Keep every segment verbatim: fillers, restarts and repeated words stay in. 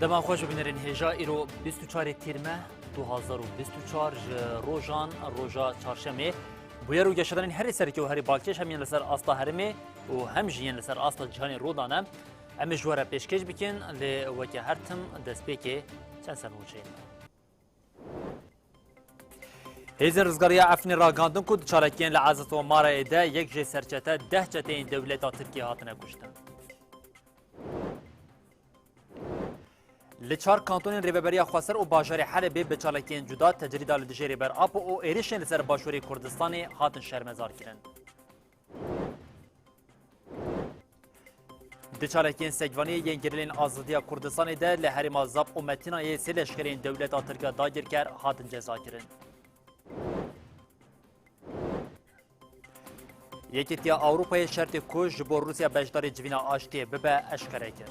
Dema xweş bibînerên hêja, îro bîst û çarê Tîrmeh du hazar û bîst û çar ji rojan roja çarşemê. Bûyer û geşedanên herî sereke û herî balkêş hem yên li ser asta herêmê û hem jî yên li ser asta cîhanê rû dane. Em ê ji we re pêşkêş bikin, lê weke her tim destpêkê çend sernûçeyên me. Hêzên Rizgariya Efrînê ragihandin ku di çalakiyên li Ezaz û Marayê de yek jê serçete deh çeteyên dewleta Tirkiyê hatine kuştin. Li çar kantonên Rêveberiya Xweser û bajarê Helebê bi çalakiyên cuda tecrîda li dijî Rêber Apo û êrişên li ser Başûrê Kurdistanê hatin şermezar kirin. Di çalakiyên sekvaniyê yên gerîlên Azadiya Kurdistanê de li herêma Zap û Metînayê sê leşkerên dewleta Tirk ya dagirker hatin cezakirin. Yekîtiya Ewropayê şertê ku ji bo Rûsya beşdarî civîna aştiyê bibe eşkere kir.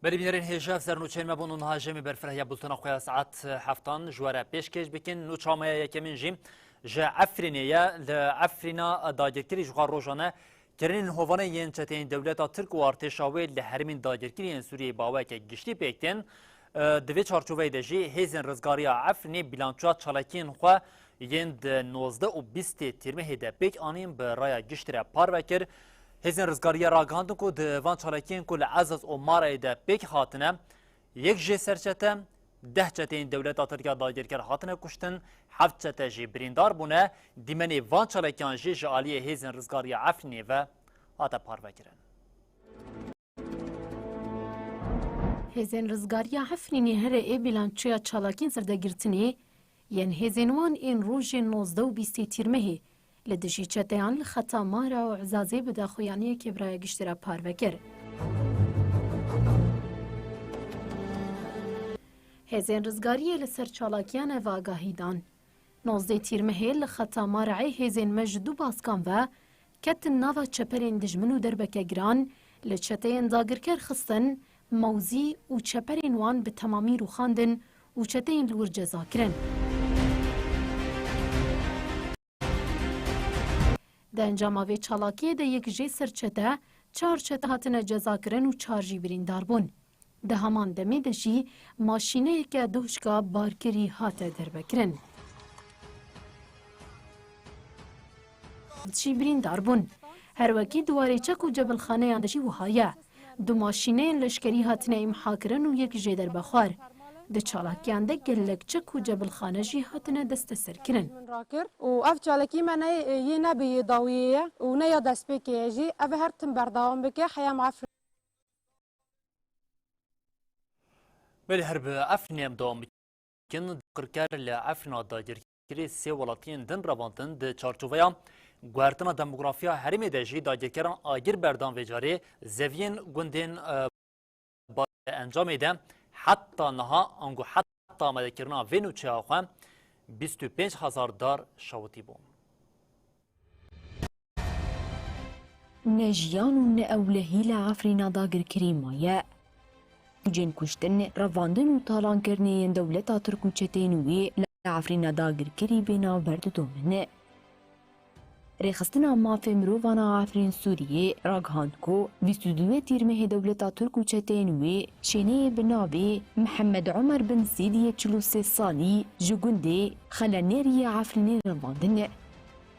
Belê bînerên hêja, ev sernûçeyên me bûn û niha jê me berfireh ya bultena xwe ya saet heftan ji we re pêşkêş bikin. Nûça me ya yekemîn jî ji Efrînê ye. Li Efrîna dagirkerî ji xwe rojane kirinên hovane yên çeteyên dewleta Tirk û artêşa wê li herêmên dagirkirî yên Sûriyeyê bi awayeke giştî pêk tên. Di vê çarçoveyê de jî Hêzên Rizgariya Efrînê bîlançoya çalakiyên xwe yên di nozdeh û bîstê Tîrmehê de pêk anîn bi raya giştî re parve kir. Hêzên Rizgariyê ragihandin ku di van çalakiyên ku li Ezaz û Marayê de pêk hatine, yek jê serçete, deh çeteyên dewleta Tirk ya dagirker hatine kuştin, heft çete jî birîndar bûne. Dîmenê van çalakiyan jî ji aliyê Hêzên Rizgariya Efrînê ve hate parvekirin. Hêzên Rizgariya Efrînê here ê bîlançoya çalakiyên serdegirtinê yên hêzên wan ên rojên nozdeh û bîstê Tîrmehê li dijî çeteyan li xeta Mara û Ezazê bi daxuyaniyekê bi raya giştî re parve kir. Hêzên Rizgariyê li ser çalakiyan ev agahî dan. Nozdeh Tîrmehê li xeta Marayê hêzên me ji du baskan ve ketin nava çeperên dijmin û derbeke giran li çeteyên dagirker xistin, mewzî û çeperên wan bi temamî rûxandin û çeteyên li wir ceza kirin. Di encama vê çalakiyê de yek jê serçete, çar çete hatine cezakirin û çar jî birîndar bûn. Di heman demê de jî maşîneyeke doşka barkirî hate derbekirin. Jî birîndar bûn. Her wekî di warê çek û cebilxaneyan de jî wiha ye. Du maşîneyên leşkerî hatine îmhakirin û yek jê derbexwar. Di çalakiyan de gelek çek û cebilxane jî hatine desteserkirin. Min rakir û ev çalakî me ne yê ne bi yê dawiyê ye û ne ya destpêkê ye jî. Ev ê her tim berdewam bike. Heyam Efrîn. Belê, her bi Efrînê em dewam bikin. Qirker li Efrîna dagirkirî sê welatiyên din revandin di çarçoveya guhertina demografiya herêmê de jî dagirkeran agir berdan vê carê zeviyên gundên, e, ba-, encamê de heta niha ango heta amadekirina vê nûçeya xwe bîst û pênc hezar dar şewitî bû. Ne jiyan û ne ewlehî li Efrîna dagirkirî maye. Cên kuştin, revandin û talankirinê yên dewleta Tirk û çeteyên wî li Efrîna dagirkirî bê navber didomin. Rêxistina Mafê Mirovan a Efrîn Sûriyê ragihand ku bîst û duyê Tîrmehê dewleta Tirk û çeteyên wî şêneyê bi navê Mihemed Omer Bin Sîd yê çil û sê salî ji gundê Xelenêrî yê Efrînê revandin.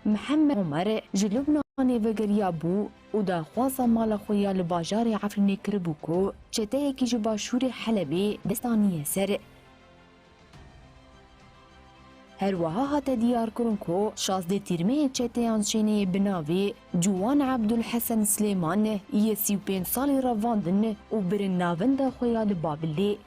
Mihemed Omer ji Lubnanê vegeriyabû û daxwaza mala xwe ya li bajarê Efrînê kiribû ku çeteyekî ji başûrê Helebê dest aniye ser. Her wiha hate diyarkirin ku şazdeh Tîrmehê çeteyan şêneyê bi navê Ciwan Ebdulhesen Silêman yê sî û pênc salî revandin û birin navenda xwe ya li Babilê.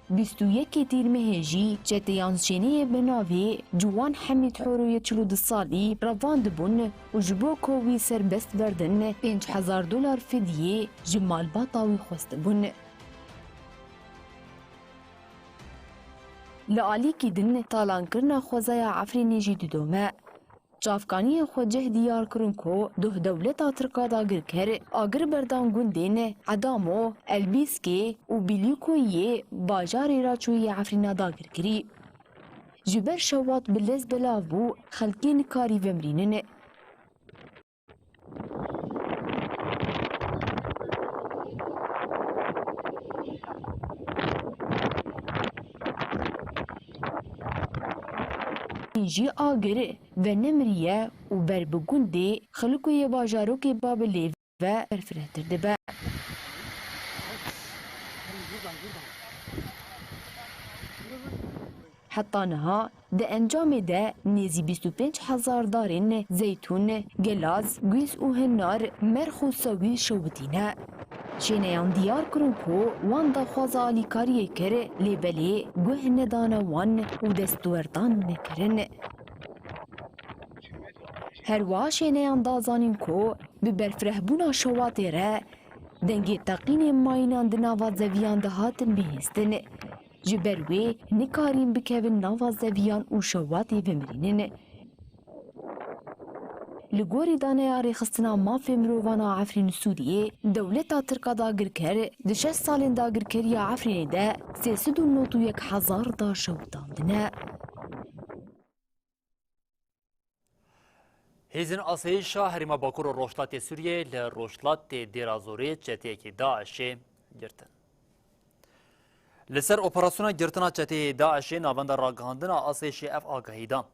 Bîst û yekê Tîrmehê jî çeteyan şêneyê bi navê Ciwan Hemîd Horo yê çil û du salî revandibûn û ji bo ku wî serbest berdin, pênc hezar dolar fidiyê ji malbata wî xwestibûn. Li alîkî din talankirina xwezaya Efrînê jî didome. Çavkaniyên xwe cih diyar kirin ku duh dewleta Tirk a dagirker agir berdan gundên Edamo, Elbîskê û Bilîkoyê bajarê Raçoyê Efrîna dagirkirî. Ji ber şewat bi lez belav bû, xelkê nikarî vemirînin. Jî agir venemiriye û ber bi gundê Xilikoyê bajarokê Babilê ve berfirehtir dibe. Heta niha di encamê de nêzî bîst û pênc hezar darên zeytûn, gelaz, gûz û hinar, merx û sewî şewitîne. Şêneyan diyar kirin ku wan daxwaza alîkariyê kir, lê belê guh nedane wan û destwerdan nekirin. Her wiha şêneyan da zanîn ku bi berfirehbûna şewatê re dengê teqînên mayînan di nava zeviyan de hatin bihîstin. Ji ber wê nikarîn bikevin nava zeviyan û şewatê vemirînin. Li gorî daneya Rêxistina Mafê Mirovan a Efrîn Sûriyê, dewleta Tirk a dagirker di şeş salên dagirkeriya Efrînê de sê sed û nod û yek hezar da şewitandine. Hêzên Asayîşa Herêma Bakur û Rojhilatê Sûriyeyê li rojhilatê Dêra Zorê çeteyekî DAIŞê girtin. Li ser operasyona girtina çeteyê DAIŞê Navenda Ragihandina Asayîşê ev agahî da.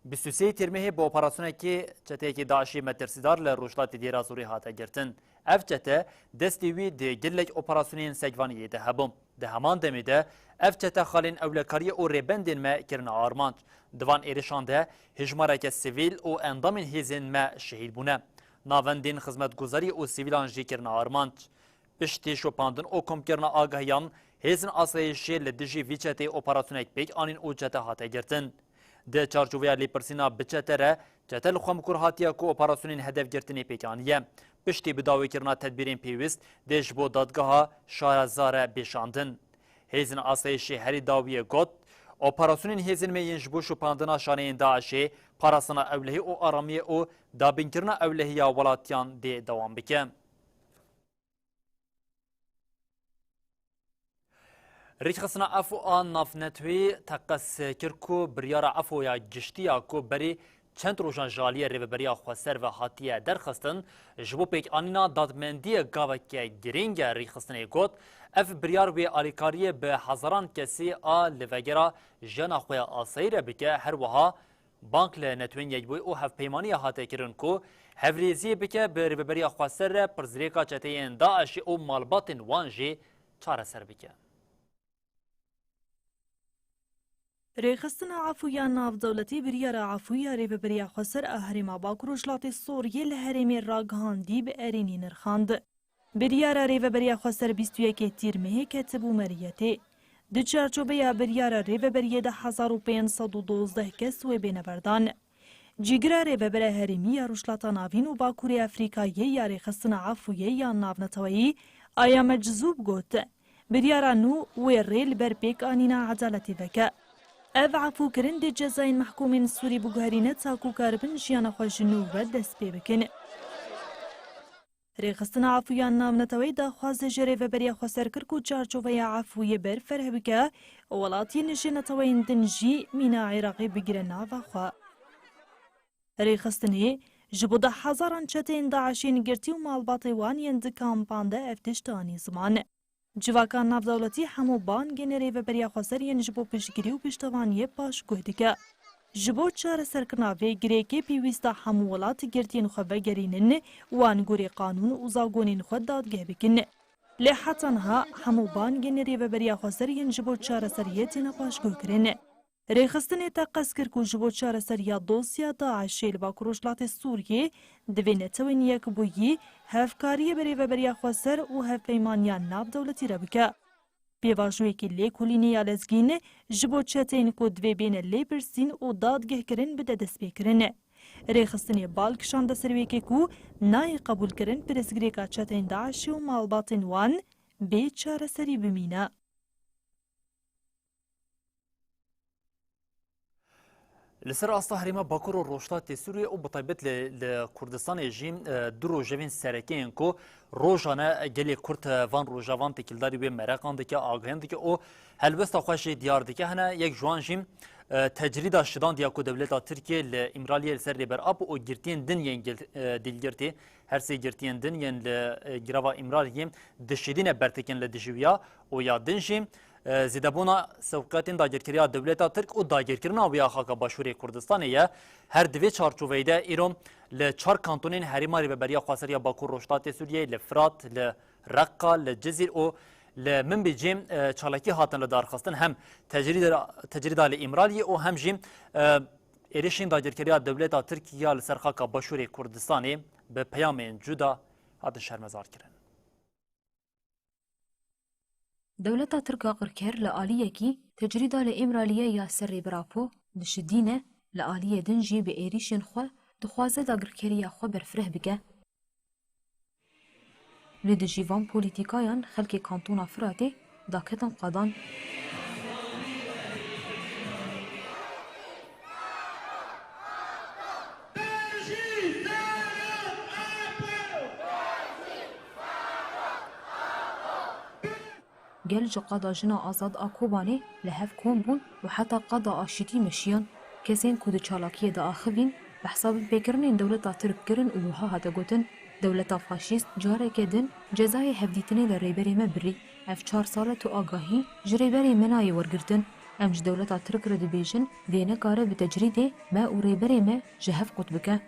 Bîst û sê Tîrmehê bi operasyonekê çeteyekî DAIŞê metirsîdar li rojhilatê Dêra Zorê hate girtin. Ev çete destê wî di gelek operasyonên sekvaniyê de hebû. Di heman demê de ev çete xalên ewlekariyê û rêbendên me kirine armanc. Di van êrişan de hêjmareke sivîl û endamên hêzên me şehîd bûne. Navendên xizmetguzarî û sivîlan jî kirine armanc. Piştî şopandin û komkirina agahiyan, hêzên asayişê li dijî vî çeteyê operasyoneke pêk anîn û çete hate girtin. Di çarçoveya lêpirsîna bi çete re, çete li Xwemkur hatiye ku operasyonên hedefgirtinê pêk aniye. Piştî bi dawîkirina tedbîrên pêwîst, dê ji bo dadgeha Şarezare bê şandin. Hêzên asayişê herî dawiyê got, operasyonên hêzên me yên ji bo şopandina şaneyên DAIŞê, parastina ewlehî û aramiyê û dabînkirina ewlehiya welatiyan dê dewam bike. Rêxistina Efo a Navneteweyî teqez kir ku biryara Efo ya giştî ya ku berî çend rojan ji aliyê Rêveberiya Xweser ve hatiye derxistin, ji bo pêkanîna dadmendiyê gaveke girîng e. Rêxistinê got, ev biryar wê alîkariyê bi hezaran kesî a li vegera jiyana xwe ya asayî re bike, her wiha bang li Netewên Yekbûyî û Hevpeymaniya hate kirin ku hevrêziyê bike bi Rêveberiya Xweser re, pirsgirêka çeteyên DAIŞê û malbatên wan jî çareser bike. Rêxistina Efû ya Navdewletî biryara Efû ya Rêveberiya Xweser a Herêma Bakur Rojhilatê Sûriyê li herêmê ragihandî bi erênî nirxand. Biryara Rêveberiya Xweser bîst û yekê Tîrmehê ketibû meriyetê. Di çarçoveya biryara Rêveberiyê de hezar û pênc sed û dozdeh kes wê bêne berdan. Cîgira Rêvebera Herêmî ya Rojhilata Navîn û Bakurê Efrîkayê ya Rêxistina Efûyê ya Navneteweyî Aya Meczûb got, biryara nû wê rê li ber pêkanîna edaletê veke. Ev efûkirin dê cezayên mehkûmên Sûrî biguherîne ta ku karibin jiyana xwe ji nû ve dest pê bikin. Rêxistina Efû ya Navneteweyî daxwazê ji Rêveberiya Xweser kir ku çarçoveya Efûyê berfereh bike û welatiyên ji neteweyên din jî mîna Iraqê bigire nava xwe. Rêxistinê ji bo deh hezaran çeteyên DAIŞ'ên girtî û malbatê wan yên di kampan de ev tişt anî ziman. Civaka navdewletî hemû bangên Rêveberiya Xweser yên ji bo piştgirî û piştevaniyê paşguh dike. Ji bo çareserkirina vê girêkê pêwîst e hemû welat girtiyên xwe vegerînin, wan gorî qanûn û zagonên xwe dadgeh bikin. Lê heta niha hemû bangên Rêveberiya Xweser yên ji bo çareseriyê têne paşguhkirin. Rêxistinê teqez kir ku ji bo çareseriya dosya DAIŞ'ê li Bakur Rojhilatê Sûriyê divê Netewên Yekbûyî hevkariyê bi Rêveberiya Xweser û hevpeymaniya navdewletî re bike. Pêvajoyekî lêkolînê ya lezgîn ji bo çeteyên ku divê bêne lêpirsîn û dadgehkirin bide destpêkirin. Rêxistinê bal kişande ser wê yekê ku nayê qebûlkirin pirsgirêka çeteyên DAIŞ'ê û malbatên wan bê çareserî bimîne. Li ser asta herêma Bakur û Rojhilatê Sûriyê û bi taybet li, li Kurdistanê jî, e, du rojevên sereke yên ku rojane gelê Kurd, e, van rojavan têkildarî wê mereqan dike, agahiyan dike û helwesta xwe jê diyar dike. Hene yek ji wan jî, e, tecrîda şidandiya ku dewleta Tirkiye li Îmraliyê li ser Rêber Apo û girtiyên din yên gil-, e, dîlgirtê, her sê girtiyên din yên li, e, girava Îmraliyê dişidîne bertekin li dijî wî ya û ya din jî, e, zêdebûna sewqetên dagirkeriya dewleta Tirk û dagirkirina wî ya xaka Başûrê Kurdistanê ye. Her di vê çarçoveyê de îro li çar kantonên herêma Rêveberiya Xweseriya Bakur Rojhilatê Sûriyeyê, li Firat, li Reqqa, li Cizîr û li Minbicê, e, çalakî hatin lidarxistin, hem tecrîda, tecrîda li Îmraliyê û hem jî, e, êrişên dagirkeriya dewleta Tirk ya li ser xaka Başûrê Kurdistanê bi peyamên cuda hatin şermezarkirin. Dewleta Tirk agirker li aliyekî tecrîda li Îmraliyê ya ser Rêber Apo dişidîne, li aliyê din jî bi êrîşên xwe dixwaze dagirkeriya xwe berfireh bike. Li dijî van polîtîkayan xelkê Kantona Firatê daketin qadan. Gel ji qada jina azad a Kobanê li hev kom bûn û heta qada aşîtî meşiyan. Kesên ku di çalakiyê de axivîn, behsa binpêkirinên dewleta Tirk kirin û wiha hate gotin, dewleta faşîst careke din cezayê hevdîtinê li rêberê me birî. Ev çar sal e tu agahî ji rêberê me nayê wergirtin. Em ji dewleta Tirk re dibêjin, vê nekare bi tecrîdê me û rêberê me ji hev qut bike.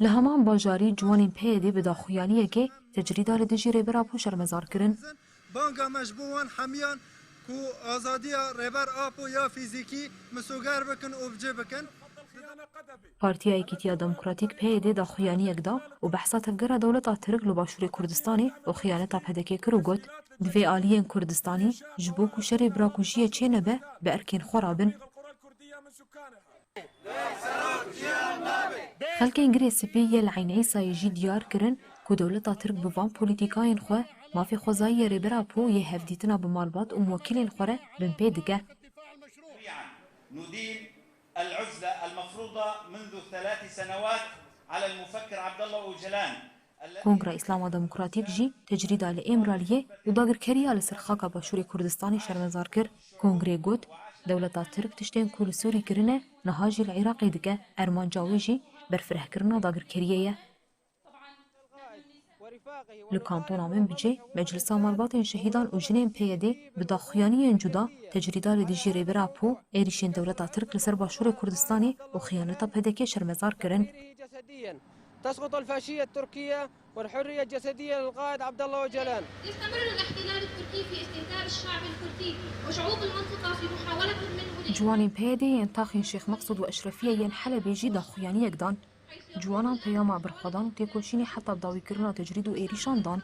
Li heman bajarî ciwanên P Y D'ê bi daxuyaniyekê tecrîda li dijî Rêber Apo şermezar kirin. Banga me ji bo wan hemiyan ku azadiya Rêber Apo ya fîzîkî misoger bikin û bi cih bikin. Partiya Yekîtiya Demokratîk P Y D daxuyaniyek da û behsa tevgera dewleta Tirk li Başûrê Kurdistanê û xiyaneta P D K kir û got, divê aliyên Kurdistanî ji bo ku şerê birakujiyê çênebe, bi erkên xwe rabin. Xelkên Girê Spî yê li Eyn Îsayê jî diyar kirin ku dewleta Tirk bi van polîtîkayên xwe mafê xwezayî yê Rêber Apo yê hevdîtina bi malbat û muwekilên xwe re binpê dike. نديل العزلة المفروضة منذ ثلاث سنوات على المفكر عبد الله أوجلان. Kongra Îslama Demokratîk jî tecrîda li Îmraliyê û dagirkeriya li ser xaka Başûrê Kurdistanê şermezar kir. Kongrê got, dewleta Tirk tiştên ku li Sûrî kirine, niha jî li Iraqê dike. Armanca wê jî berfirehkirina dagirkeriyê ye. Li kantona Minbicê Meclisa Malbatên Şehîdan û Jinên P Y D bi daxuyaniyên cuda tecrîda li dijî Rêber Apo, êrîşên dewleta Tirk li ser Başûrê Kurdistanê û xiyaneta P D K şermezar kirin. تسقط الفاشية التركية والحرية الجسدية للقائد عبد الله أوجلان. يستمر الاحتلال التركي في استهداف الشعب الكردي وشعوب المنطقة في محاولة منه لإخراج Ciwanên P Y D'ê yên taxên Şêx Meqsûd û Eşrefiyê yên Helebê jî daxuyaniyek dan. Ciwanan peyama berxwedan û têkoşînê heta bi dawîkirina tecrîd û êrîşan dan.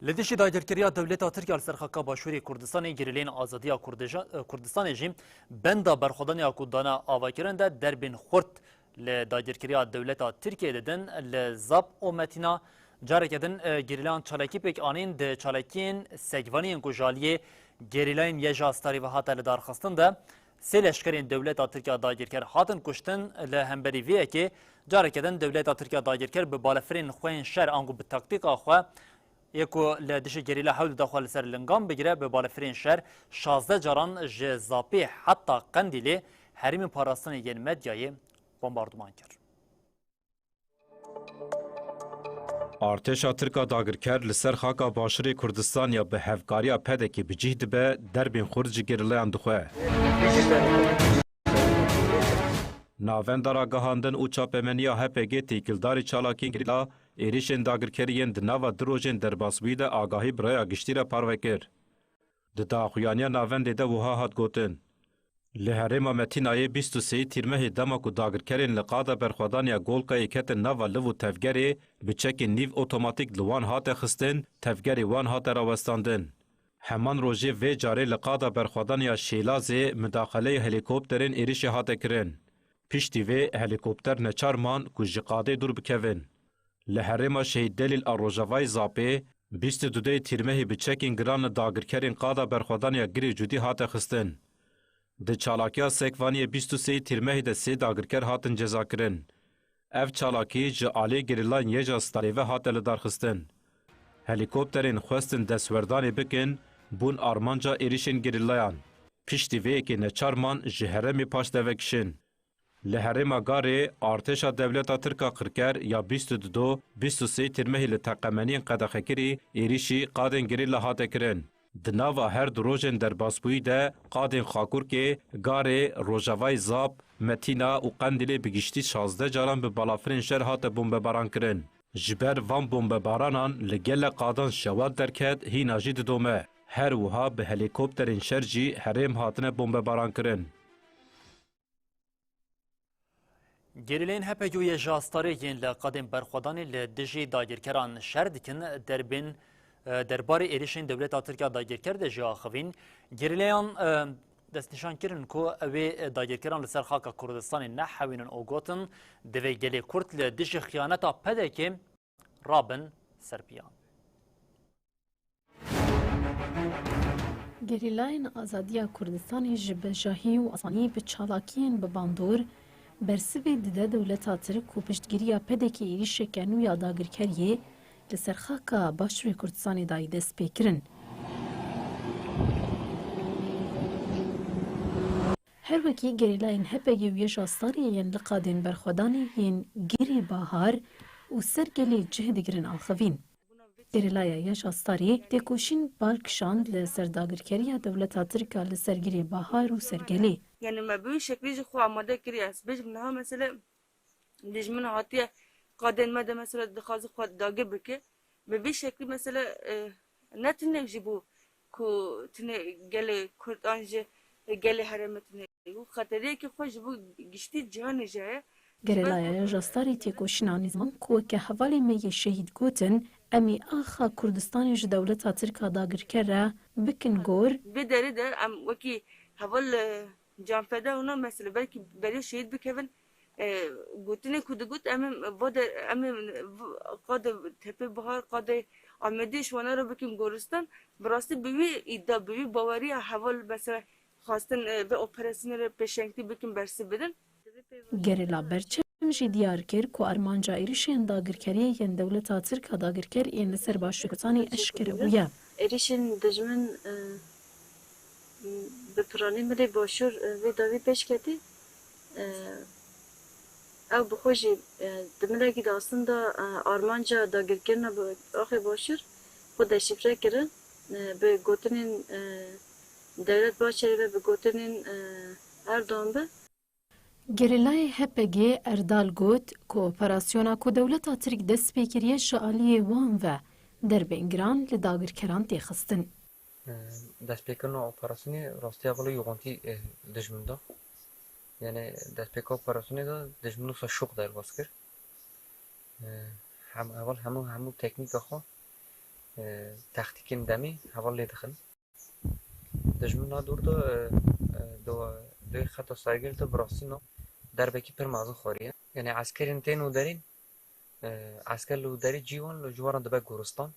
Li dijî dagirkeriya dewleta Tirk ya li ser xaka Başûrê Kurdistanê gerîleyên azadiya Kurdija-, Kurdistanê jî benda berxwedaniya ku dane avakirin de derbên xurt li dagirkeriya dewleta Tirkiyê didin. Li Zap û Metîna careke din, e, gerîlayan çalakî pêk anîn. Di çalakiyên sekvaniyên ku ji aliyê gerîlayên YJA Starî ve hate lidarxistin de, sê leşkerên dewleta Tirk ya dagirker hatin kuştin. Li hemberî vê yekê careke din dewleta Tirk ya dagirker bi balefirên xwe yên şer ango bi taktîka xwe yê ku li dijî gerîla hewl dida xwe li ser lingan bigire, bi balefirên şer şazdeh caran ji Zapê heta Qendîlê herêmên parastinê yên Medyayê bombarduman kir. Artêşa Tirk a dagirker li ser xaka Başûrê Kurdistan ya bi hevkariya P D K bi cih dibe, derbên xurt ji gerîlayan dixwe. Navenda Ragihandin û Çapemeniya H P G têkildarî çalakiyên gerîla êrîşên dagirkerî yên di nava du rojên derbasbûyî de agahî bi raya giştî re parve kir. Di daxuyaniya navendê de wiha hat gotin, Li herêma Metînayê bîst û sêyî Tîrmehê dema ku dagirkerên li qada berxwedaniya Golkayê ketin nava liv û tevgerê, bi çekên nîv otomatîk li wan hate xistin, tevgerê wan hate rawestandin. Heman rojê vê carê li qada berxwedaniya Şêlazê midaxeleyê helîkopterên êrişê hate kirin. Piştî vê helîkopter neçar man ku ji qadê dûr bikevin. Li herêma Şehîd Delîl a Rojavayê Zapê Bîst û dudê Tîrmehî bi çekên giran li dagirkerên qada berxwedaniya Girê Cûdî hate xistin. Di çalakiya Sekvaniyê bîst û sê Tîrmehî de sê dagirker hatin cezakirin. Ev çalakî ji aliyê gerîlayên YJA Starê ve hate lidarxistin. Helîkopterên xwestin destwerdanê bikin, bûn armanca êrişên gerîlayan. Piştî vê yekê neçar man ji herêmê paş de vekişin. Li herêma Garê, artêşa dewleta Tirk a qirker ya bîst û du, bîst û sê Tîrmehî li teqemeniyên qedexekirî êrîşî qadên gerîla hate kirin. Di nava her du rojên derbasbûyî de qadên Xakurkê, Garê, Rojavayê Zap, Metîna û Qendîlê bi giştî şazdeh caran bi balafirên şer hate bombebaran kirin. Ji ber van bombebaranan li gelek qadan şewat derket, hîna jî didome. Her wiha bi helîkopterên şer jî herêm hatine bombebaran kirin. Gerîleyên H P G û YJA Starê yên li qadên berxwedanê li dijî dagirkeran şer dikin, derbên, e, derbarê êrişên dewleta Tirk ya dagirker de jî axivîn. Gerîleyan, e, destnîşan kirin ku ew ê dagirkeran li ser xaka Kurdistanê nehewînin û gotin, divê gelê Kurd li dijî xiyaneta P D K'ê rabin ser piyan. Gerîlayên Azadiya Kurdistanê ji bejahî û asanî bi çalakiyên bi bandor bersivê dide dewleta Tirk ku piştgiriya P D K'ê êrîşeke nû ya dagirkeriyê li ser xaka Başûrê Kurdistanê dayî destpêkirin. Her wekî gerîlayên H P G û YJA Starê yên li qadên berxwedanê yên Girê Bahar û Sergelê cih digirin axivîn. Gerîlaya YJA Starê têkoşîn bal kişand li ser dagirkeriya dewleta Tirk a li ser Girê Bahar û Sergelê. Yani me bi wî şeklî jî xwe amade kiriye. Ez bêjim niha mesele dijmin hatiye qadên me de mesela dixwaze xwe dagir bike. Bi vî şeklî mesela, e, ne tune jî bû ku tune gelê Kurd an jî gelê herêmê tune. Û xeteriyekî xwe ji bo giştî cîhanê jî heye. Gerîlaya YJA Starê têkoşîna nîzman ku weke hevalê me yê şehîd gotin, em ê axa Kurdistanê ji dewleta Tirk a dagirker re bikin gor. Vê derê de em wekî heval, e, canfeda hûna mesela belkî beriya şehîd bikevin, e, gotinê ku digot, em ê va de, em ê v-, qadê Tepê Bihar, qadê Amedê ji wana re bikin goristan. Bi rastî bi wî îda, bi wî baweriya heval mesela xwestin, e, vê operasyonê re pêşengtî bikin, bersiv bidin. Gerîla Berçem jî diyar kir ku armanca êrişên dagirkeriyê yên dewleta Tirk a dagirker yên li ser Başûrê Kurdistanê eşkere bûye. Êrişên dijmin, e, bi piranî milê Başûr, e, vê dawî pêş ketî. E, ew bi xwe jî, e, di milekî de aslında, e, armanca dagirkirina bi axê Başûr xwe deşîfre kirin. E, bi gotinên, e, Dewlet Bahçelî ve, bi gotinên, e, Erdogan ve. Gerîlayê H P G Erdal got ku operasyona ku dewleta Tirk dest pê kiriye ji aliyê wan ve derbên giran li dagirkeran tê xistin. Destpêkirina operasyonê rastiya velo yoxantî, e, dijmin da. Yani destpêka operasyonê de dijmin wisa şok derbas kir. E, hem, heval hemû, hemû teknîka xwe, e, taktîkên demê heval lê dixin. Dijmin na dûr de, e, e, do, doyê xeta Sergel de bi rastî na derbekî pir mezin xwariye. Yani eskerên tên û derîn, e, esker li û derî cî wan, li ji wan re dibe goristan.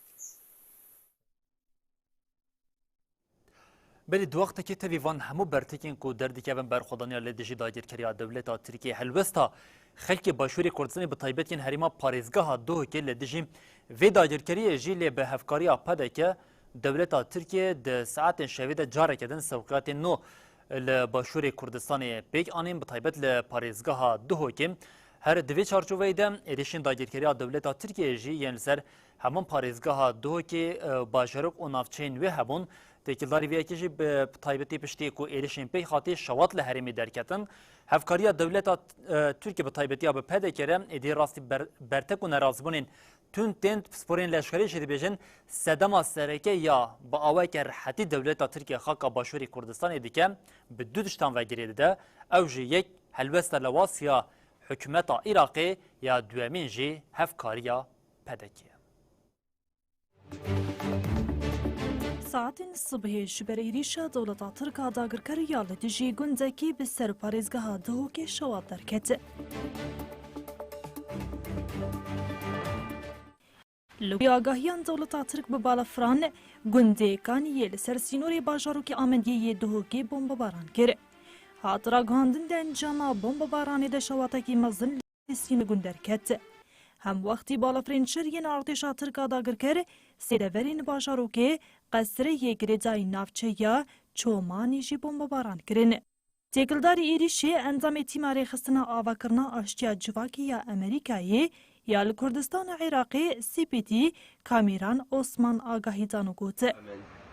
Belê di wextekê tevî van hemû bertekên ku derdikevin berxwedaniya li dijî dagirkeriya dewleta Tirkiyê, helwesta xelkê Başûrê Kurdistanê bi taybet yên herêma parêzgeha Duhokê li dijî vê dagirkeriyê jî lê bi hevkariya P D K dewleta Tirkiyê di saetên şevê de careke din sewqiyatên nû li Başûrê Kurdistanê pêk anîn, bi taybet li parêzgeha Duhokê. Her di vê çarçoveyê de êrişên dagirkeriya dewleta Tirkiyê jî yên li ser heman parêzgeha Duhokê, e, bajarok û navçeyên wê hebûn. Têkildarî vê yekê jî bi taybetî piştî ku êrişên pêk hatî şewat li herêmê derketin. Hevkariya dewleta, e, Tirkiyê bi taybetiya bi P D K re êdî rastî ber-, bertek û nerazîbûnên tund tên pisporên leşkerî jî dibêjin sedema sereke ya bi awayeke rehetî dewleta Tirkiyê xaka Başûrê Kurdistanê dike, bi du tiştan ve girê dide. Ew jî yek helwesta lewaz ya hikûmeta Iraqê ya duyemîn jî hevkariya P D K ye. Saetên sibhê ji ber êrîşa dewleta Tirk a dagirker ya li dijî gundekî bi ser parêzgeha Duhokê şewat derket. Li wê agahiyan dewleta Tirk bi balafran gundê Kaniyê li ser sînorê bajarokê Amediyê yê Duhokê bombebaran kir. Hat ragihandin di encama bombebaranê de şewatekî mezin li sînorê gund derket. Hemwextî balafirên şer yên artêşa Tirk a dagirker sê deverên bajarokê Qesreyê girêdayî navçeya Çomanê jî bombebaran kirin. Têkildarî êrîşê endamê Tîma Rêxistina Avakirina Aştiya Civakê ya Amerîkayê ya li Kurdistana Iraqê, C P T, Kamîran Osman agahî dan û got,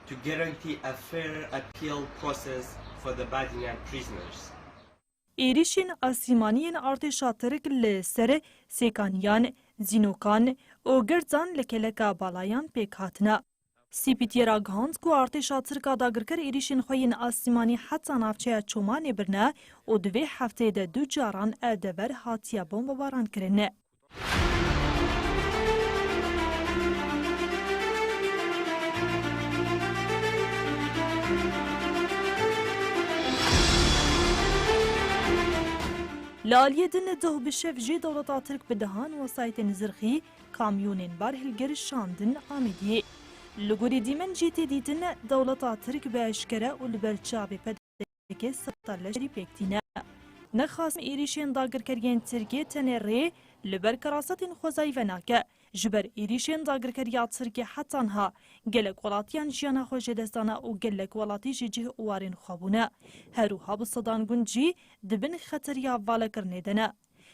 to guarantee a fair appeal process for the Badinian prisoners. Êrîşên asîmanî yên artêşa Tirk li ser sêkaniyan, zînokan û girdan li keleka balayan pêk hatine. C P T ragihand ku artêşa Tirk a dagirker êrîşên xwe yên asîmanî heta navçeya Çomanê birine û di vê hefteyê de du caran ev dever hatiye bombebaran kirin. Li aliyê din, doh bi şev jî dewleta Tirk bi dehan wesayîtên zirxî, kamyonên barhilgir şandin Amediyê. Li gorî dîmen jî tê dîtin, dewleta Tirk bi eşkere û li ber çavê P D K seta leşkerî pêk tîne. Nexasim êrîşên dagirkeriyên Tirkiyê tenê rê li ber kerasetên xwezayî venake. Ji ber êrîşên dagirkeriya Tirkiyê heta niha gelek welatiyan jiyana xwe ji dest dane û gelek welatî ji cih û warên xwe bûne. Her wiha bi sedan gund jî di bin xeteriya valekirinê de ne.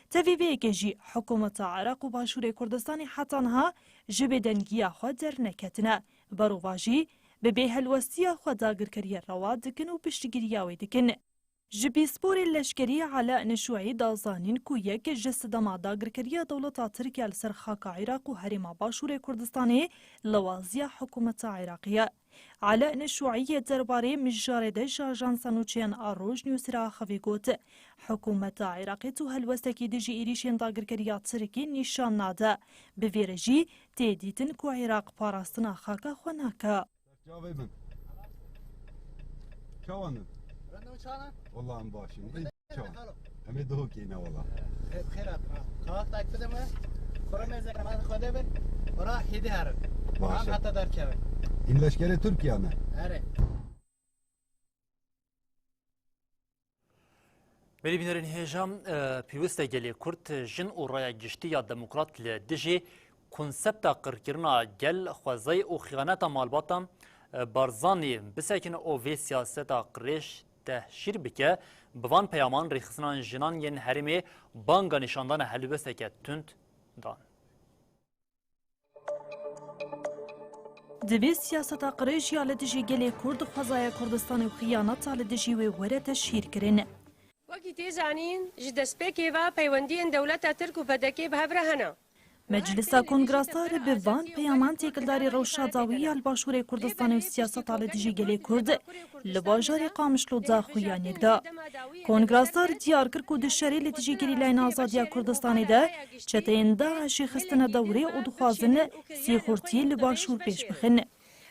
Tevî vê yekê jî hikûmeta Iraq û Başûrê Kurdistanê heta niha ji bêdengiya xwe derneketine. Berovajî bi bêhelwestiya xwe dagirkeriya rewa dikin û piştgiriya wê dikin. Ji pîsporê leşkerî Ala Neşûî da zanîn ku yek ji sedema dagirkeriya dewleta Tirk ya li ser xaka Iraq û herêma Başûrê Kurdistanê lewaziya hikûmeta Iraqê ye. Ala Neşûî yê derbarê mijarê de ji ajansa nûçeyan a Rojnewsê re axivî got, hikûmeta Iraqê tu helwestekî dijî êrîşên dagirkeriya Tirkî nîşan nade. Bi vê re jî tê dîtin ku Iraq parastina xaka xwe nake. Çavê bin. Çawan in? Rindin çawan? Wala em baş in. Çawan? Em ê duhokê ne wala. Xêr, xêr hat. Kahvaltı takip edin mi? Kuru meze, namaz Xwedê bin. Ora hêdî herin. Baş e. Em heta derkevin. Hîn leşkerê Tirkiye ne? Erê. Belê bînerên hêja, e, pêwist e gelê Kurd jin û raya giştî ya demokrat li dijî konsepta qirkirina gel, xwezayî û xiyaneta malbata, e, Barzanî bisekine û vê siyaseta qirêj tehşîr bike, bi van peyaman rêxistinan jinan yên herêmê banga nîşandana helwesteke tund dan. Divê siyaseta qirêj ya li dijî gelê Kurd, xwezaya Kurdistanê û xiyaneta li dijî wê were teşhîr kirin. Wekî tê zanîn, ji destpêkê ve peywendiyên dewleta Tirk û P D K bi hev re hene. Meclisa Kongresa re bi van peyaman têkildarî rewşa dawî ya li Başûrê Kurdistanê û siyaseta li dijî gelê Kurd li bajarê Qamişlo daxuyaniyek da. Kongrasdar diyar kir ku di şerê li dijî gerîlayên azadiya Kurdistanê de çeteyên DAIŞ'ê xistine dewrê û dixwazin sîxurtî li Başûr pêş bixin.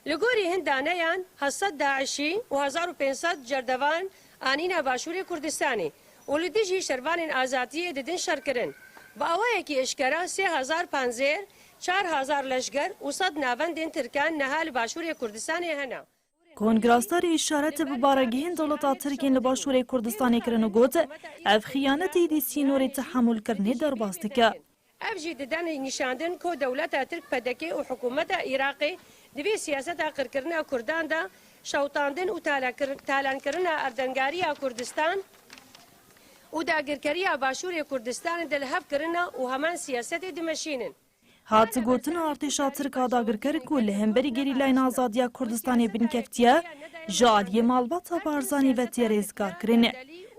Li gorî hin daneyan, heft sed DAIŞ'î û hezar û pênc sed cerdevan anîne Başûrê Kurdistanê û li dijî şervanên azadiyê didin şerkirin. Bi awayekî eşkera sê hezar panzêr, çar hezar leşger û sed navendên Tirkan niha li Başûrê Kurdistanê hene. Kongrasdarê îşarete bi baregihên dewleta Tirk yên li Başûrê Kurdistanê kirin û got, ev xiyanetê êdî sînorê tehemûlkirinê derbas dike. Ev jî dide nîşandin ku dewleta Tirk, P D K û hikûmeta Iraqê di vê siyaseta qirkirina Kurdan de şewitandin û talakir-, talankirina erdengariya Kurdistan û dagirkeriya Başûrê Kurdistanê de li hev kirine û heman siyasetê dimeşînin. Hat gotin, artêşa Tirk a dagirker ku li hemberî gerîlayên azadiya Kurdistanê bin keftiye, ji aliyê malbata Barzanî ve tê rêzgarkirin.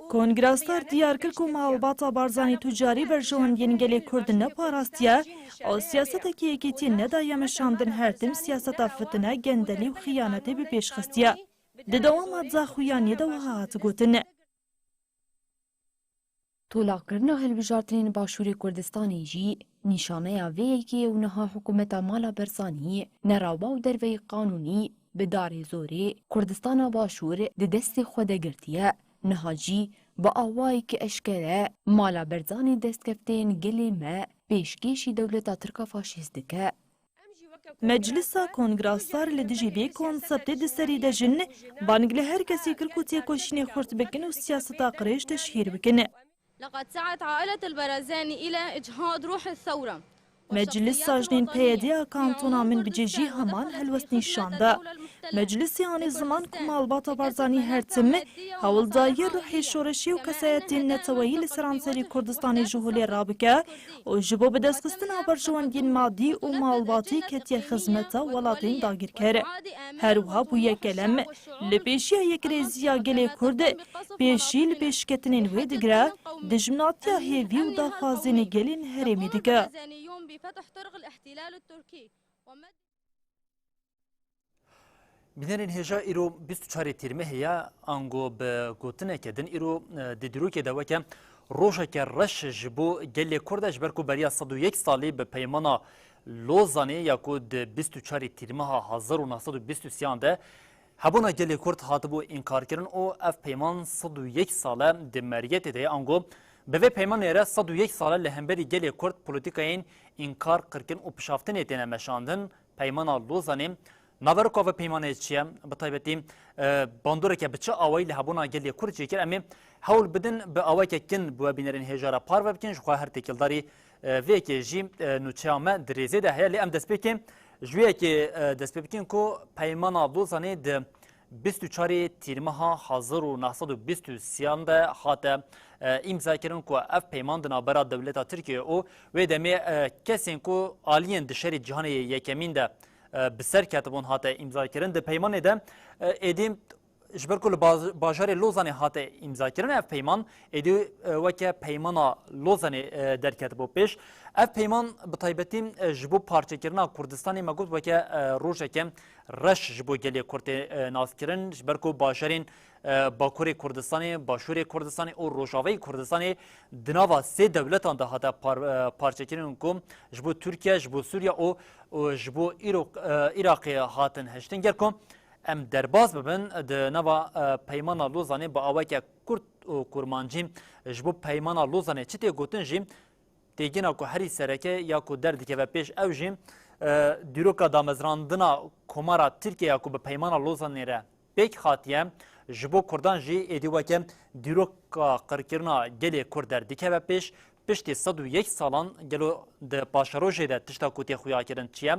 Kongrasdar diyar kir ku malbata Barzanî tu carî berjewendiyên gelê Kurd neparastiye û siyasetekî yekîtiyê nedaye meşandin, her tim siyaseta fitine, gendelî û xiyanetê bi pêş xistiye. Di dewama daxuyaniyê de wiha hat gotin. Tolakirina hilbijartinên Başûrê Kurdistanê jî nîşaneya vê yekê ye û niha hikûmeta mala Barzanî nerawa û derveyî qanûnî bi darê zorê Kurdistana Başûr di destê xwe de girtiye. Niha jî bi awayekî eşkere mala Barzanî destkefteyên gelê me pêşkêşî dewleta Tirk a faşîst dike. Meclisa Kongra Star li dijî vê konseptê di serî de jin bang li her kesî kir ku têkoşînê xurt bikin û siyaseta qirêj teşhîr bikin. لقد سعت عائلة البرزاني إلى إجهاض روح الثورة. Meclisa jinên P Y D a kantona Minbicê jî heman helwest nîşan da. Meclisê anî ziman ku malbata Barzanî her tim hewl daye ruhê şoreşê û kesayetên neteweyî li seranserî Kurdistanê ji holê rabike û ji bo bidestxistina berjewendiyên madî û malbatî ketiye xizmeta welatên dagirker. Her wiha bûye kelem li pêşiya yekrêziya gelê Kurd, pêşî li pêşketinên wê digire, dijminatiya hêvî û daxwazên gelên herêmê dike. Bînerên hêja, îro bîst û çarê Tîrmehê ye, ango bi gotineke din îro, e, di dîrokê de weke rojeke reş ji bo gelê Kurd e, ji ber ku beriya sed û yek salî bi peymana Lozanê ya ku di bîst û çarê Tîrmeha hezar û neh sed û bîst û sêyan de hebûna gelê Kurd hatibû înkarkirin û ev peyman sed û yek sal e di meriyetê de ye, ango bi vê peymanê re sed û yek sal e li hemberî gelê Kurd polîtîkayên înkar, qirkirin û pişaftinê têne meşandin. Peymana Lozanê, naveroka vê peymanê çi ye? Bi taybetî, e, bandoreke bi çi awayî li hebûna gelê Kurd çêkir? Em ê hewl bidin bi awayeke kin bi we bînerên hêja re parve bikin. Ji xwe her têkildarî, e, vê yekê jî, e, nûçeya me di rêzê de heye. Lê em destpêkê ji wê yekê, e, dest pê bikin ku peymana Lozanê di bîst û çarê Tîrmeha hezar û neh sed û bîst û sêyan de hate, e, îmzakirin ku ev peyman di navbera dewleta Tirkiyê û wê demê, e, kesên ku aliyên di şerê cîhanê yekemîn de, e, bi ser ketibûn hate îmzakirin. Di peymanê de, e, êdî ji ber ku li baz-, bajarê Lozanê hate îmzakirin ev peyman, êdî, e, weke peymana Lozanê, e, derketibû pêş. Ev peyman bi taybetî, e, ji bo parçekirina Kurdistanê me got weke, e, rojeke reş ji bo gelê Kurd tê, e, naskirin, ji ber ku bajarên, e, Bakurê Kurdistanê, Başûrê Kurdistanê û Rojavayê Kurdistanê di nava sê dewletan de hate par-, e, parçekirin ku ji bo Tirkiye, ji bo Sûriye û, û ji bo Îro-, e, Iraqê hatin hiştin. Ger ku em derbas bibin, di nava, e, Peymana Lozanê bi aweke kurt û kurmancî ji bo Peymana Lozanê çi tê gotin jî, têgîna ku herî sereke ya ku derdikeve pêş ew jî, e, dîroka damezrandina Komara Tirkiye ya ku bi Peymana Lozanê re pêk hatiye, ji bo Kurdan jî êdî weke dîroka qirkirina gelê Kurd derdikeve pêş. Piştî sed û yek salan gelo di paşerojê de tişta ku tê xuyakirin çi ye?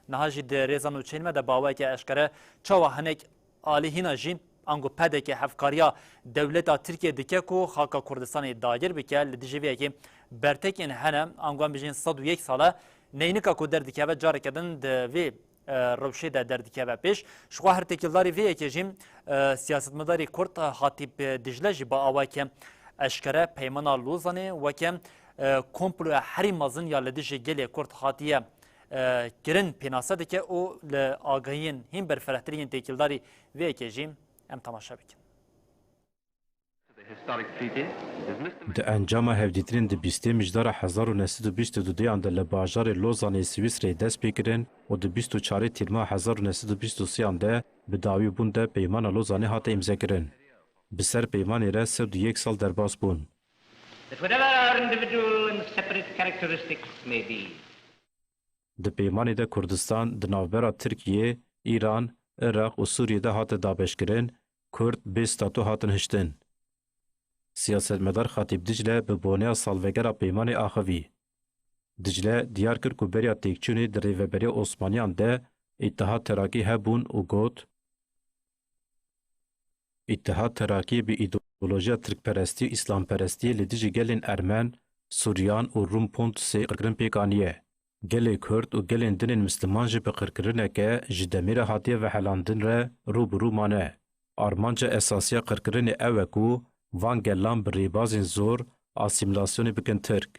Niha jî di rêza nûçeyên me de bi awayeke eşkere çawa hinek alîhîna jî ango P D K hevkariya dewleta Tirkiye dike ku xaka Kurdistanê dagir bike, li dijî vê yekê bertekên hene, ango em bijîn sed û yek sal e, neynika ku derdikeve careke din di vê, e, rewşê de derdikeve pêş. Ji xwe her têkildarî vê yekê jî, e, siyasetmedarê Kurd Hatîp Dicle jî bi awayeke eşkere Peymana Lozanê weke, e, komploya herî mezin ya li dijî gelê Kurd hatiye, e, kirin pênase dike û li agahiyên hîn berfirehtir yên têkildarî vê yekê jî em temaşe bikin. Di encama hevdîtinên di bîstê Mijdara hezar û neh sed û bîst û duduyan de li bajarê Lozanê Swîsreyê dest pê kirin û di bîst û çarê Tîrma hezar û neh sed û bîst û sêyan de bi dawî bûn de Peymana Lozanê hate îmzekirin. Bi ser peymanê re sed û yek sal derbas bûn. That whatever our individual and separate characteristics may be, Di peymanê de Kurdistan di navbera Tirkiye, Îran, Iraq û Sûriyê de hate dabeşkirin, Kurd bê statû hatin hiştin. Siyasetmedar Xatîb Dicle bi boneya salvegera peymanê axivî. Dicle diyar kir ku beriya têkçûnê di rêveberiya Osmaniyan de Îttihat Terakî hebûn û got, Îttihat Terakî bi îdeolojiya tirkperestî û îslamperestiyê li dijî gelên Ermen, Suryan û Rum Pontusê qirkirin pêk aniye. Gelê Kurd û gelên din ên Misliman jî bi qirkirineke ji demê re hatiye vehelandin re rû bi rû mane. Armanca esasî ya qirkirinê ew e ku van gelan bi rêbazên zor asîmîlasyonê bikin Tirk.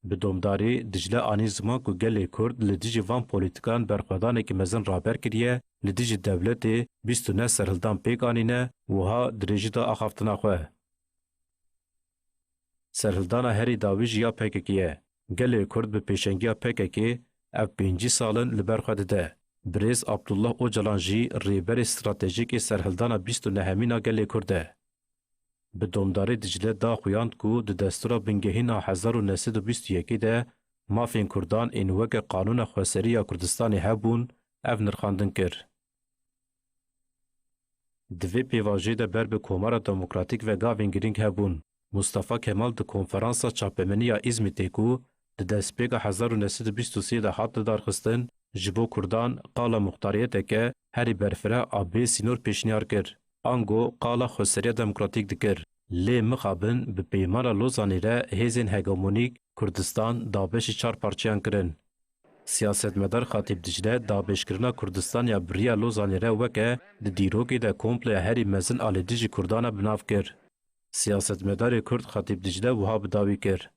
Bi domdarî, Dicle anî ziman ku gelê Kurd li dijî van polîtîkan berxwedanekî mezin raber kiriye, li dijî dewletê bîst û neh serhildan pêk anîne, wiha dirêjî da axaftina xwe. Serhildana herî dawî jî ya P K K ye. Gelê Kurd bi pêşengiya P K K ev pêncî sal in li ber xwe dide. Birêz Abdullah Ocalan jî rêberê stratejîk ê serhildana bîst û nehemîn a gelê Kurd e. Bi domdarê Dicle da xuyand ku di destûra bingehîn a hezar û neh sed û bîst û yekê de Mafên Kurdan ên weke Qanûna Xweserî ya Kurdistanê hebûn, ev nirxandin kir. Di vê pêvajoyê de ber bi Komara Demokratîk ve gavên girîng hebûn. Mustafa Kemal di konferansa çapemenî ya Îzmîtê ku di destpêka hezar û neh sed û bîst û sê de hat lidarxistin, ji bo Kurdan qala muxtariyeteke herî berfireh a bê sînor pêşniyar kir. Ango qala xweseriya demokratîk dikir. Lê mixabin bi Peymana Lozanê re hêzên hegemonîk Kurdistan dabeşî çar parçeyan kirin. Siyasetmedar Xatîb Dicle dabêjkirina Kurdistan ya bi riya Lozanê re weke di dîrokê de komploya herî mezin a li dijî Kurdan e bi nav kir. Siyasetmedarê Kurd Xatîb Dicle wiha bi dawî kir.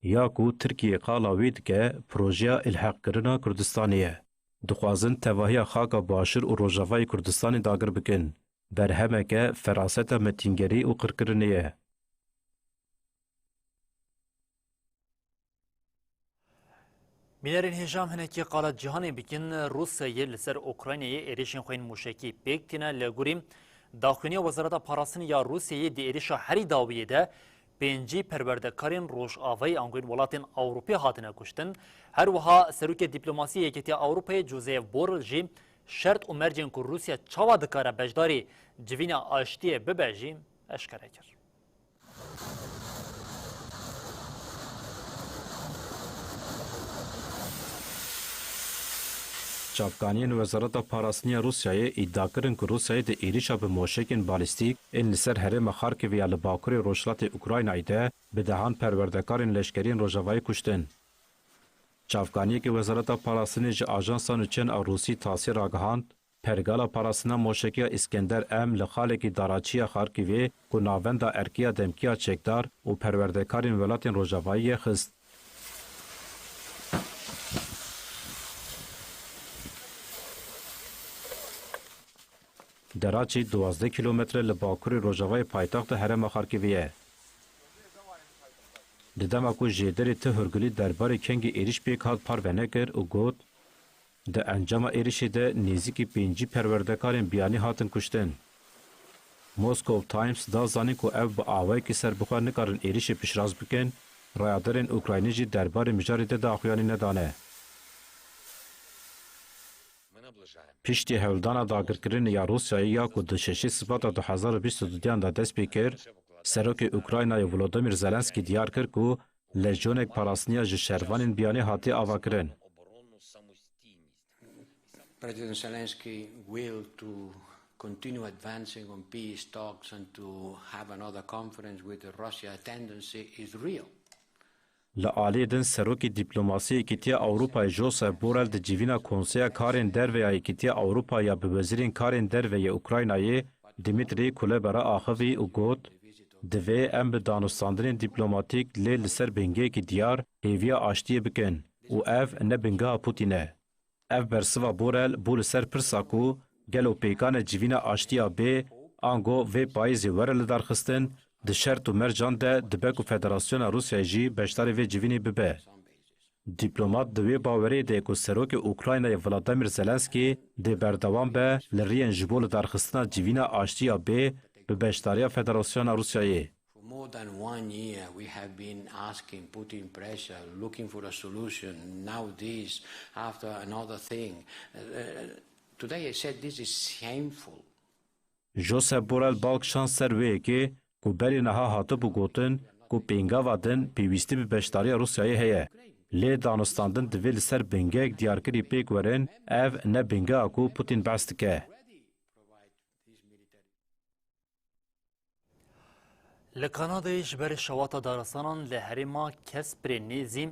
Ya ku Tirkiye qala wî dike, projeya îlheqkirina Kurdistanê ye. Dixwazin tevahiya xaka Başûr û Rojavayê Kurdistanê dagir bikin. Berhemeke feraseta metîngerî û qirkirinê ye. Bînerên hêja, em hinekî qala cîhanê bikin. Rûsyayê li ser Ukraynayê êrişên xwe yên mûşekî pêk tîne. Li gorî daxuyaniya Wezareta Parastinê ya Rûsyayê, di êrişa herî dawiyê de pêncî perwerdekarên Rojavayê ango yên welatên Ewropê hatine kuştin. Her wiha serokê dîplomasiyê Yekîtiya Ewropayê Josep Borrell jî şert û mercên ku Rûsya çawa dikare beşdarî civîna aştiyê bibe jî eşkere kir. Çavkaniyên Wezareta Parastinê ya Rûsyayê îdia kirin ku Rûsyayê di êrişa bi moşekên balîstîk ên li ser herêma Xarkivê ya li bakurê rojhilatê Ukraynayê de bi dehan perwerdekarên leşkerî yên Rojavayê kuştin. Çavkaniyekî Wezareta Parastinê ji ajansa nûçeyan a Rûsî TASS'ê ragihand, pergala parastina moşekî ya Îskender M li xalekî daraçî ya Xarkivê ku navenda erkê ya demkî ya çekdar û perwerdekarên welatên Rojavayî yê xist. Deraçî duwazdeh kîlometre li bakurê rojavayê paytexta herêma Xarkivê ye. Di dema ku jêderê ti hurgilî derbarê kengî êrîş pêk hat parve nekir û got, di encama êrişê de nêzîkî pêncî perwerdekarên biyanî hatin kuştin. Moscow Times da zanîn ku ev bi awayekî serbixwe nikarin êrişê piştrast bikin, rayadarên Ukraynî jî derbarê mijarê de daxuyanî nedane. Piştî hewldana dagirkirinê ya Rûsyayê ya ku di şeşê Sibata du hezar û bîst û duyan de dest pê kir, Serokê Ukraynayê Volodymyr Zelenskî diyar kir ku lejyonek parastiniya ji şervanên biyanî hatiye avakirin. President Zelensky will to continue advancing on peace talks and to have another conference with Russia tendency is real. Li aliyê din Serokê Dîplomasiyê Yekîtiya Ewropayê Josep Borrell di civîna Konseya Karên Derve ya Yekîtiya Ewropayê ya bi Wezîrên Karên Derve yê Ukraynayê Dmytro Kuleba re axivî û got, divê em bi danûstandinên dîplomatîk lê li ser bingehekî diyar hêviya aştiyê bikin û ev ne bingeha Pûtîn e. Ev bersiva Borrell bû li ser pirsa ku gelo pêkan e civîna aştiya bê, ango vê payîzê were lidarxistin, di şert û mercan de dibe ku Federasyona Rûsyayê jî beşdarê vê civînê bibe. Dîplomat di wê bawerê de ye ku Serokê Ukraynayê Volodymyr Zelenskî dê berdewam be li riyên ji bo lidarxistina civîna aştiya bê bi beşdariya Federasyona Rûsyayê. For more than one year, we have been asking, putting pressure, looking for a solution. Now this, after another thing. Uh, today I said this is shameful. Josep Borrell bal kişand ser wê yekê ku berî niha hatibû gotin ku pêngava din pêwîstî bi beşdariya Rûsyayê heye. Lê danûstandin divê li ser bingehek diyarkirî pêk werin, ev ne bingeha ku Putin behs dike. Li Kanadayê ji ber şewata daristanan li herêma Kesperê nêzî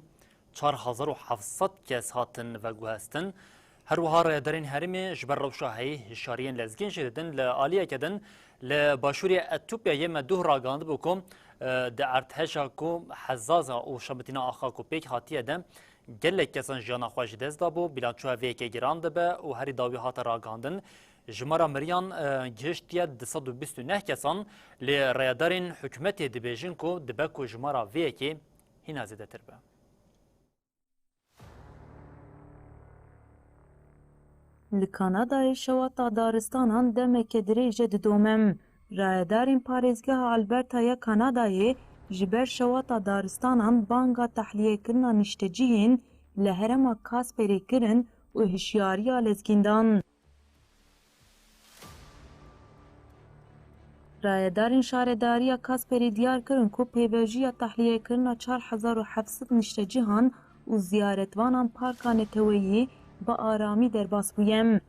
çar hezar û heft sed kes hatin veguhestin. Her wiha rayedarên herêmê ji ber rewşa heyî hişyariyên lezgîn jî didin. Li aliyeke din li başûrê Etopyayê me duh ragihandibû ku, e, di erdheja ku hezaza û şebitîna axa ku pêk hatiye de gelek kesan jiyana xwe ji dest dabû. Bilançoya vê yekê giran dibe û herî dawî hate ragihandin. Jimara miriyan, e, gihiştiye du sed û bîst û neh kesan, lê rayedarên hikûmetê dibêjin ku dibe ku jimara vê yekê hîna zêdetir be. Li Kanadayê şewata daristanan demeke dirêj e didome. Rayedarên parêzgeha Alberta ya Kanadayê Ji ber şewata daristanan banga tehliyekirina niştecihên li herêma Kasperê kirin û hişyariya lezgîn dan. Rayedarên şaredariya Kasperê diyar kirin ku pêvajoya tehliyekirina çar hezar û heft sed niştecihan û ziyaretvanan parka neteweyî bi aramî derbas bûye.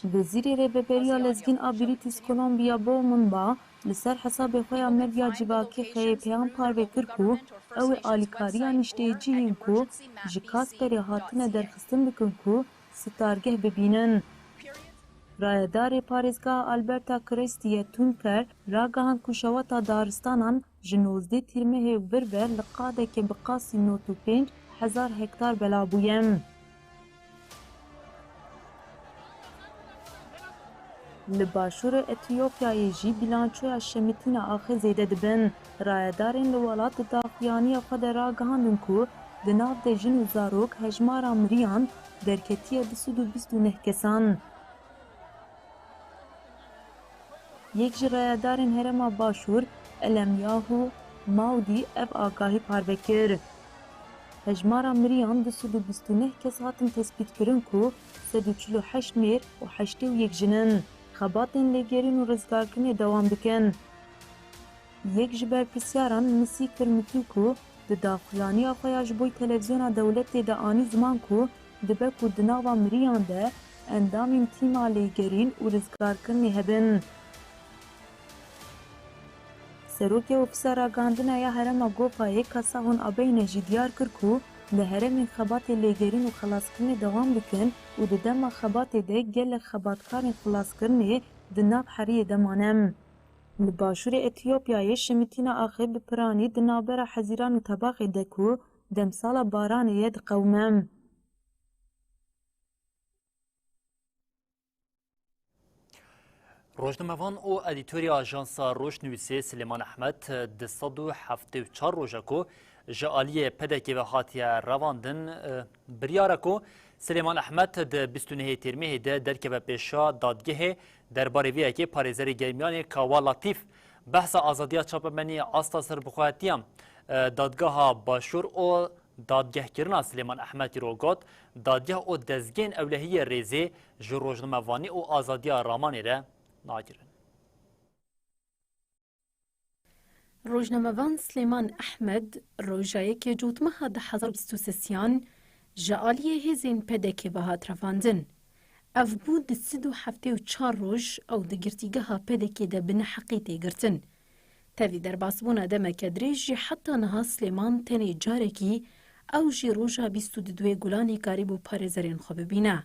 Wezîrê Rêveberiya Lezgîn a British Columbia Bowman Ba li ser hesabê xwe ya medya civakî xeyê peyam parve kir ku ew ê alîkariya nişteyecihên ku ji Kasperê hatine derxistin bikin ku sitargeh bibînin. Rayedarê parêzgeha Alberta Crestie Tunker ragihand ku şewata daristanan ji nozdeh Tîrmehê û vir ve li qadeke bi qasî nod û pênc hezar hektar belav bûye. Li başûrê Etiyopyayê jî bîlançoya şemitîna axê zêde dibin. Rayedarên li welat di daxuyaniya xwe de ragihandin ku di nav de jin û zarok hejmara miriyan derketiye du sed û bîst û neh kesan. Yek ji rayedarên Herêma Başûr, Elemyahu Mawdî ev agahî parve kir. Hejmara miriyan du sed û bîst û neh kes hatin tespîtkirin ku sed û çil û heşt mêr û heştê û yek jin in. Xebatên lêgerîn û rizgarkirinê dewam dikin. Yek ji berpirsyaran Misî Kirmitiku di daxuyaniya xwe ya ji bo televîzyona dewletê de anî ziman ku dibe ku di nava miriyan de endamên tîma lêgerîn û rizgarkirinê hebin. Serokê Ofîsa Ragihandina ya Herêma Gofayê Kasahun Abeyne jî diyar kir ku li herêmên xebatê lêgerîn û xelaskirinê dewam dikin û di dema xebatê de gelek xebatkarên xelaskirinê di nav heriyê de mane. Li başûrê Etiyopyayê şimitîna axê bi piranî di navbera Hezîran û Tebaxê de ku demsala baranê ye diqewime. Rojnamevan û edîtorê ajansa Rojnivîsê Silêman Ehmed di sed û heftê û çar roja ku ji aliyê P D K'ê ve hatiye revandin, e, biryar e ku Silêman Ehmed di bîst û nehê Tîrmehê de derkeve pêşa dadgehê derbarê vê yekê parêzerê Germiyanê Kawa Latîf behsa azadiya çapemenî asta serbixwetiya, e, dadgeha Başûr û dadgehkirina Silêman Ehmed îro got, dadgeh û dezgehên ewlehiyê rêzê ji rojnamevanî û azadiya ramanê re nagirin. Rojnamevan Silêman Ehmed roja yekê Cotmeha du hezar û bîst û sêyan ji aliyê hêzên P D K'ê ve hat revandin. Ev bû di sed û heftê û çar roj ew di girtîgeha P D K'ê de bi neheqî tê girtin. Tevî derbasbûna demeke dirêj jî heta niha Silêman tenê carekî ew jî roja bîst û duyê Gulanê karîbû parêzerên xwe bibîne.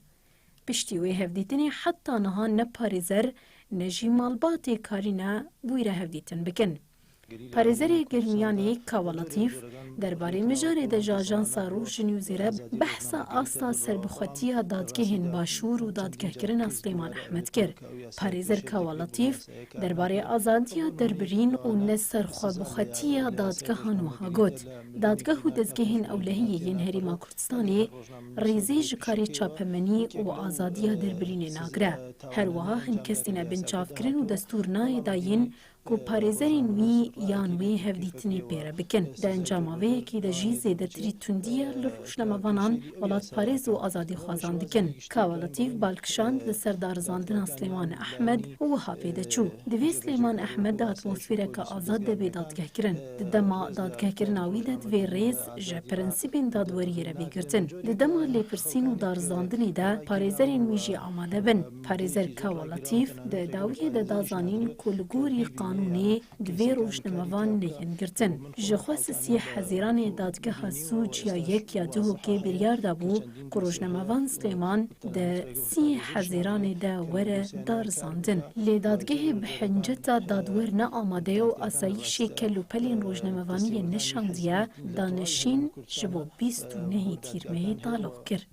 Piştî wê hevdîtinê heta niha ne parêzer ne jî malbatê karîne bûyre hevdîtin bikin. Parêzerê Germiyanê Kawa Latîf derbarê mijarê de ji ajansa Rojnewsê re behsa asta serbixwetiya dadgehên Başûr û dadgehkirina Silêman Ehmed kir. Parêzer Kawa Latîf derbarê azadiya derbirîn û neserxwebixwetiya dadgehan wiha got, dadgeh û dezgehên ewlehiyê yên Herêma Kurdistanê rêzê ji karê çapemenî û azadiya derbirînê nagire. Her wiha hin kes têne binçavkirin û destûr nayê dayîn ku parêzerên wî yan wê hevdîtinê pê re bikin. Di encama vê yekê de jî zêdetirî tundiye li rojnamevanan, welatparêz û azadîxwazan dikin. Kawa Latîf bal kişand li ser darizandina Silêman Ehmed û wiha pê de çû, Divê Silêman Ehmed di atmosfereke azad de bê dadgehkirin. Di dema dadgehkirina wî de divê rêz ji prensîbên dadweriyê re bê girtin. Di dema lêpirsîn û darizandinê de parêzerên wî jî amade bin. Parêzer Kawa Latîf di dawiyê de da zanîn ku li gorî qanûnê divê rojnamevan neyên girtin. Ji xwe sisiyê Hezîranê dadgeha sûc ya yek ya Duhokê biryar dabû ku rojnamevan Silêman di siyê Hezîranê de were darizandin. Lê dadgehê bi hinceta dadwer ne amade ye û asayîşê kel û pelên rojnamevaniyê neşandiye, danişîn ji bo bîst û nehê Tîrmehê taloq kir.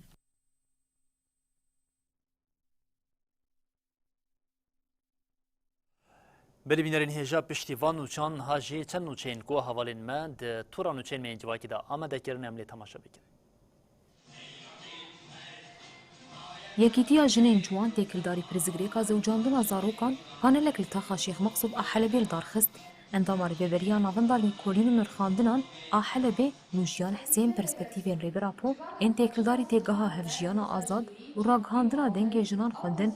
Belê bînerên hêja, piştî van nûçan niha jî çend nûçeyên ku hevalên me di tura nûçeyên me yên civakî de amade kirin, em lê temaşe bikin. Yekîtiya Jinên Ciwan têkildarî pirsgirêka zewcandina zarokan panelek li taxa Şêx Meqsûd a Helebê li dar xist. Endama Rêveberiya Navenda Lêkolîn û Nirxandinan a Helebê, Nûjiyan Hisên, perspektîfên Rêber Apo ên têkildarî têgeha hevjiyana azad û ragihandina dengê jinan xwendin.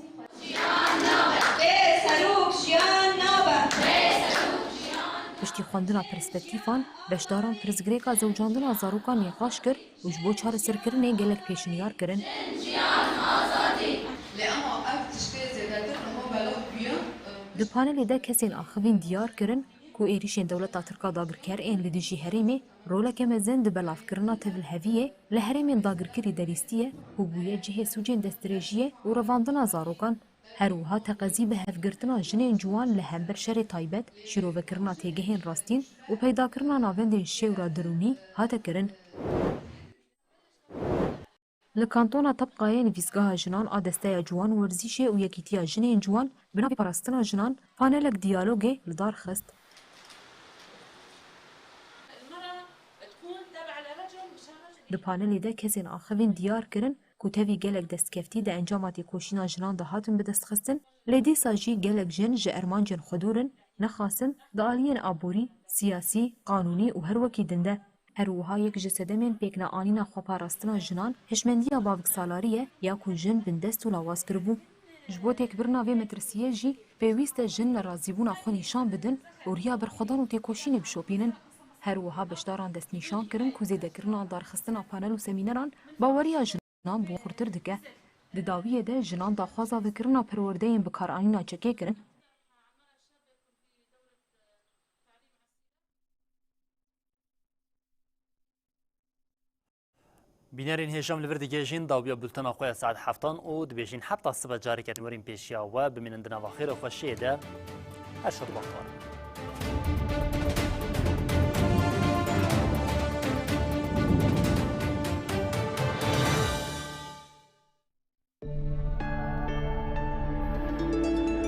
Bê serok jiyan nabe. Piştî xwendina perspektîfan, beşdaran pirsgirêka zewcandina zarokan nîqaş kir û ji bo çareserkirinê gelek pêşniyar kirin. Lê ema ev tiştê zêdetir niha belav bûye. Di panelê de kesên axivîn diyar kirin ku êrîşên dewleta Tirk a dagirker ên li dijî herêmê roleke mezin di belavkirina tevliheviyê li herêmên dagirkirî de lîstiye ku bûye cihê sûcên destdirêjiyê û revandina zarokan. Her wiha teqezî bi hevgirtina jinên ciwan li hember şerê taybet, şîrovekirina têgehên rastîn û peydakirina navendên şêwra derûnî hate kirin. Li kantona Tebqayê nivîsgeha jinan a Desteya Ciwan Werzîşê û Yekîtiya Jinên Ciwan bi navê Parastina Jinan panelek diyalogê li dar xist. Di panelê de kesên axivîn diyar kirin ku tevî gelek destkeftî di encama têkoşîna jinan de hatin bidestxistin, lê dîsa jî gelek jin ji ermancên xwe dûr in, nexasim di aliyên aborî, siyasî, qanûnî û her wekî din de. Her wiha yek ji sedemên pêkneanîna xweparastina jinan hişmendiya baviksalarî ye ya ku jin bindest û lawaz kiribû. Ji bo têkbirina vê metirsiyê jî pêwîst e jin nerazîbûna xwe nîşan bidin û riya berxwedan û têkoşînê bişopînin. Her wiha beşdaran destnîşan kirin ku zêdekirina darxistina panel û semîneran baweriya jinan bi wan xurtir dike. Di dawiyê de jinan daxwaza vekirina perwerdeyên bikaranîna çekê kirin. Bînerên hêja, em li vir digihêjin dawiya bultena xwe ya saet heftan û dibêjin heta sibe careke din werîn pêşiya we, bimînin di nava xêr û xweşiyê de. Her şad û bextewar.